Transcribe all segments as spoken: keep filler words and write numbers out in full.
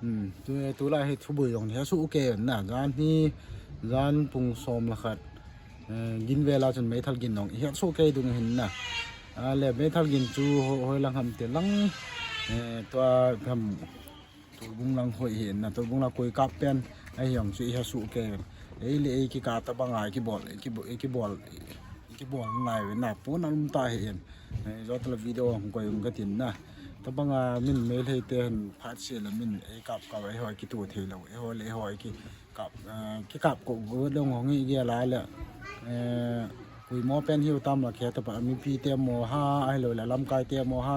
Hmm, tu, tulai hi thubui jong hi asu ke na, jan hi, jan pung som le khat. Eh, gin vela chun meithal gin jong hi asu ke dung hin na. A le meithal gin chu ho-, hoi lang ham te lang. Eh, tua ham Tulbung lang hoi hi na, Tulbung lang koi kap pen. Ahi jong chu hi asu ke. Ei le ei kikap tabang a kibol, kibol, kibol, kibol ngai ve na, pon alum ta hi. Eh, jot la video hung koi hung ka tin na. Tabang a min Meitei te hin phat se la min ei kap kap ei hoi kitu thei lo. Ei hoi le ei hoi ki kap, eh, kikap ko go dong hong i gel a le, eh, koi mo pen hiu tam la khe ta pa mipi te mo ha, ahilou le lamkai te mo ha,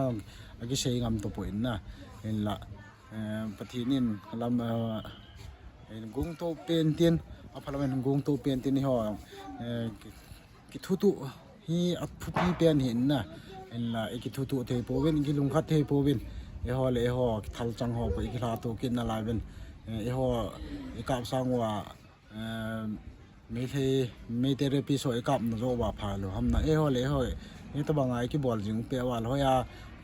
a kisei ngam to poi na. Hin la, eh, Pathen in lam, eh, in gung to pen tin, a pha lam in gung to pen tin hi ho, eh, ki, kithutuh hi a thupi pen hi in na. Hin la, i kithutuh thei pouvin, i kilungkhat thei pouvin. Eiho le eiho, kithal chang ho, pa i kilhatu kit na lai vin. Eh, eiho, i kap sang uva, eh, Meitei, Meitei rapist ho i kap na jo uva pha lou. Ham na, eiho le eiho, hitabang a i kibol jing u peh uva lou, hoi a,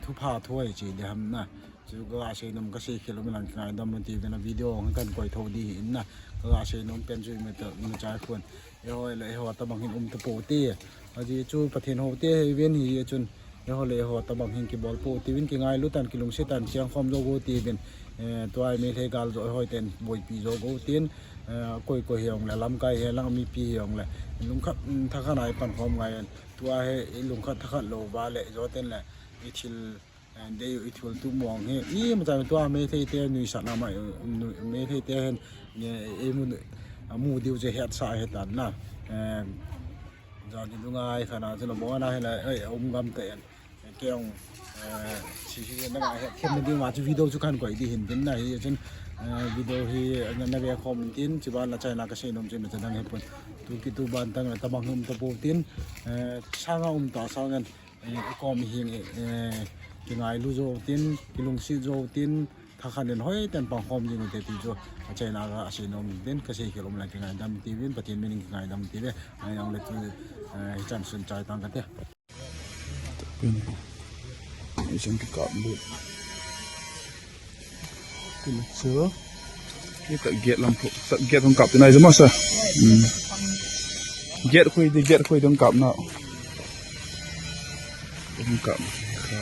thupha thu hoi chi di ham na. Chu ka ga sei nom ka sei khel um lang kingaidam un ti vin a video hung kan koi tho di hi in na. Ka ga sei nom pen chu i me ta, i me chai khun. Eiho le eiho tabang hin um ta pou te. Aji chu Pathen hou te hi vin hi chun. Eiho le eiho tabang hin kibol pou ti vin kingailu tan kilungset tan chiang khom jo go ti vin. Eh, tua Meitei gal jo hoi ten boipi jo go tin. Eh, koi koi hi ong le lamkai hi lang mipi hi ong le. Lungkhat, mm, thakhat a i pan khom ngai. Tua hi i lungkhat thakhat lou va le jo ten le. I thil Eh, dei u i thil tu mong hi, i ma chang tua Meitei te nuisat na ma, nu-, Meitei te hin, ne, i mu, a mu diu je het sa het an na. Eh, ja ni du ngai kha na, chu na mo na hi la, eh, um gam te en. Ke ong, eh, si si na ngai het, khem na diu ma chu video chu kan koi di hin din na hi, chun, eh, video hi, na, na ve khom tin, chi ban la chai na ka sei nom chin na cha dang he pun. Tu ki tu ban tang, tabang um ta pou tin, eh, sanga um ta sangan, Eh, i kom hi, eh, kingailu jo tin, kilungset jo tin, thakhat in hoi ten pang khom jing u te ti chu, a chaina ka sei nom tin, ka sei khel um la kingaidam ti vin, Pathen min in kingaidam ti ve, ai ang le tu, eh, hichan sun chai tang ka te. Pin. Hichan kikap lut. Kilo chu. Ni ta gate lam phu. Ta gate hung kap tu nai jama sa. Hmm. Gate khoi di, gate khoi di hung kap na. Hung kap. Kha.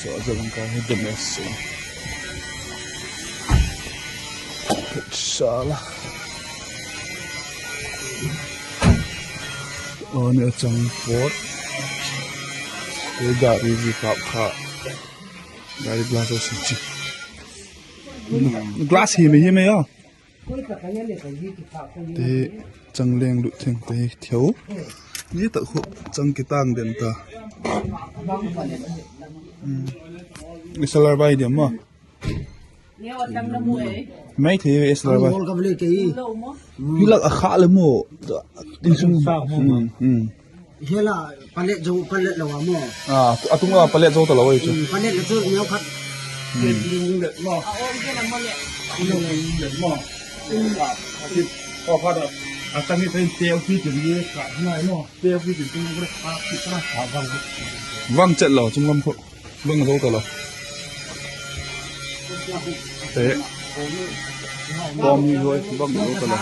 So, ja hung kap hi de mes. Sala. Oh, ni achang pot. Ei gari ji kap kha. Gari glass ho si chi. Glass hi me hi me ya. Te chang leng lut theng te theo. Ni ta khu chang kitang den ta. Hmm. Ni salar bai dem ma. Mai the ve salar bai. Hilak a kha le mo. Insung. Hmm, hmm. Hela palet jo, palet lo mo. Ah, atung la palet jo ta lo chu. Hmm, palet lo chu neo khat. Hmm. Ling le mo. Ling le mo. Ling le mo. Ko kha da. Atang ni pen teo ki tin ni ka nai mo. Teo ki tin tu ko ka ki ka ha bang. Vang chet lo chung lam ko. Vang jo ta lo. Te. Kom ni hoi vang jo ta lo.